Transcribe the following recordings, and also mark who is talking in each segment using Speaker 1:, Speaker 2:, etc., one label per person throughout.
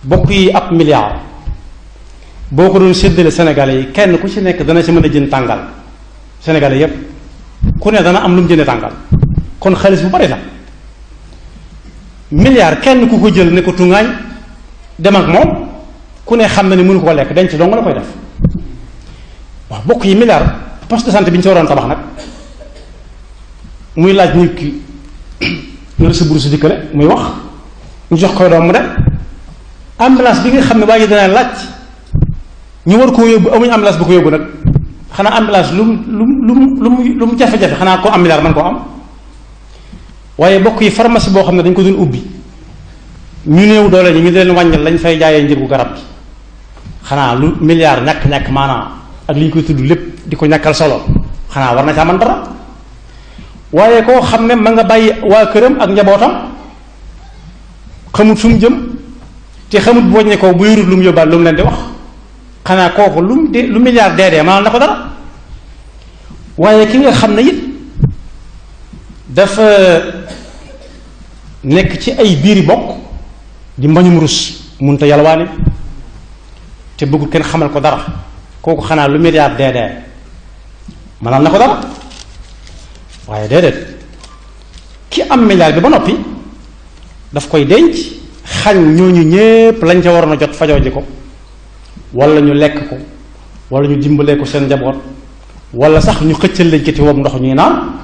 Speaker 1: bokk yi ab milliard boo ko doon séddale Sénégalais yi kenn ku ci nekk dana ci mën a jënd tàngal Sénégalais yépp ku ne dana am lu mu jëndee tàngal kon xaalis bu bari la milliard kenn ku ko jël ne ko tungaañ dem ak moom ku ne xam na ne mënu ko lekk denc dong la koy def waaw bokk yi milliard poste de santé bi ñu ci waroon tabax nag muy laaj nit ki nga sa bourse dikkale muy wax ñu jox koy doom mu dem ambulance bi nga xam ne waa ji dana laaj ñu war koo yóbbu amuñ ambulance bu ko yóbbu nag xanaa ambulance lu mu jafe-jafe xanaa ko am milliard man koo am waaye bokk yi pharmacie boo xam ne dañ ko doon ubbi ñu néew doole ñi ñu leen wàññal lañ fay jaayee njëgu garab gi xanaa lu milliard ñàkk-ñàkk maanaam ak li ñu koy tudd lépp di ko ñàkkal solo xanaa war na caa man dara waaye koo xam ne ma nga bàyyi waa këram ak njabootam xamut fu mu jëm te xamut bu wàññee ko bu yorut lu mu yóbbaal lu mu leen di wax xanaa kooku lu milliard dee maanaam na ko dara waaye ki nga xam ne it dafa nekk ci ay biiri bokk di mbañum rus munta yalwaani te bëggul kenn xamal ko dara kooku xanaa lu milliard dee maanaam na ko dara waaye déedéet ki am milliard bi ba noppi daf koy denc xañ ñooñu ñépp lañ ca waroon a jot fajoo ji ko wala ñu lekk ko wala ñu dimbalee ko seen njaboot wala sax ñu xëccal lañ ci woom ndox ñuy naan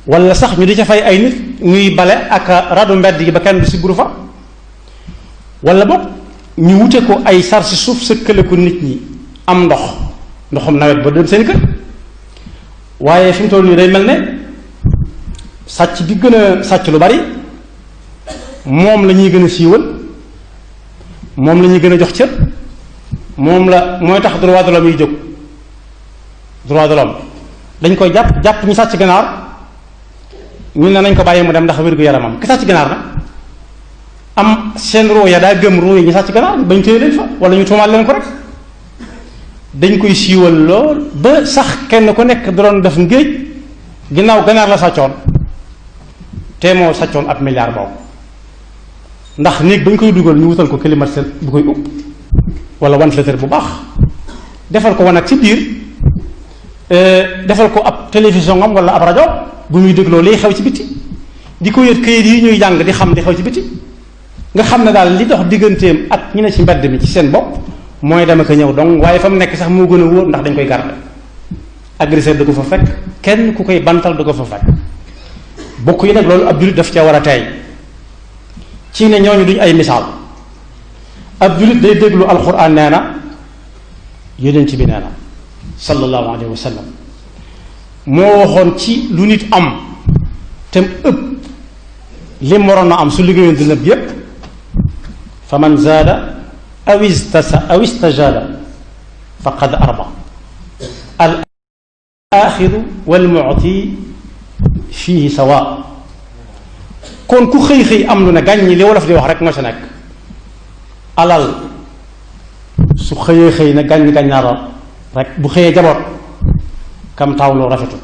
Speaker 1: wala sax ñu di ca fay ay nit ñuy bale ak radu mbedd yi ba kenn du si buru fa wala boog ñu wute ko ay sar si suuf sëkkale ko nit ñi am ndoxum nawet ba dem seen kër waaye fi mu toll nii day mel ne sàcc bi gën a sàcc lu bari moom la ñuy gën a siiwal moom la ñuy gën a jox cër moom la mooy tax droit de l'homme yi jóg droit de l'homme dañ koy jàpp ñu sàcc ganaar ñu ne nañ ko bàyyi mu dem ndax wér-gu-yaramam ki sàcc ganaar nag am seen ruu ya daa gëm ruu yi ñu sàcc ganaar bañ téye leen fa wala ñu tuumaal leen ko rek dañ koy siiwal lool ba sax kenn ku nekk da doon def ngéej ginnaaw ganaar la sàccoon te moo sàccoon ab milliard boobu ndax néeg bañ koy dugal ñu wutal ko climatiseur bu koy upp wala ventilateur bu baax defal ko wanag ci biir defal ko ab télévision am wala ab rajo bu muy dégloo liy xew ci biti di ko yët këyit yi ñuy jàng di xam di xew ci biti nga xam ne daal li dox digganteem ak ñu ne ci mbedd mi ci seen bopp mooy dama ko ñëw donc waaye fa mu nekk sax moo gën a wóor ndax dañ koy garder agresseur du ko fa fekk kenn ku koy bantal du ko fa fekk bokk yi nag loolu ab jullit daf ca war a tey ci ne ñooñu duñ ay misaal ab jullit day déglu alxuraan nee na yonent bi nee na sallallahu alayhi wa sallam moo waxoon ci lu nit am te ëpp lim waroon na am su liggéeyoon dina bi yépp fa man zaada aw istajada faqad arba al axidu wal mu'ti fihi sawa kon ku xëy am lu ne gàññi li wolof di wax rek moo sa nekk alal su xëyee ne gàññ gàññaaroon rek bu xëyee jaboot kam taawloo rafetut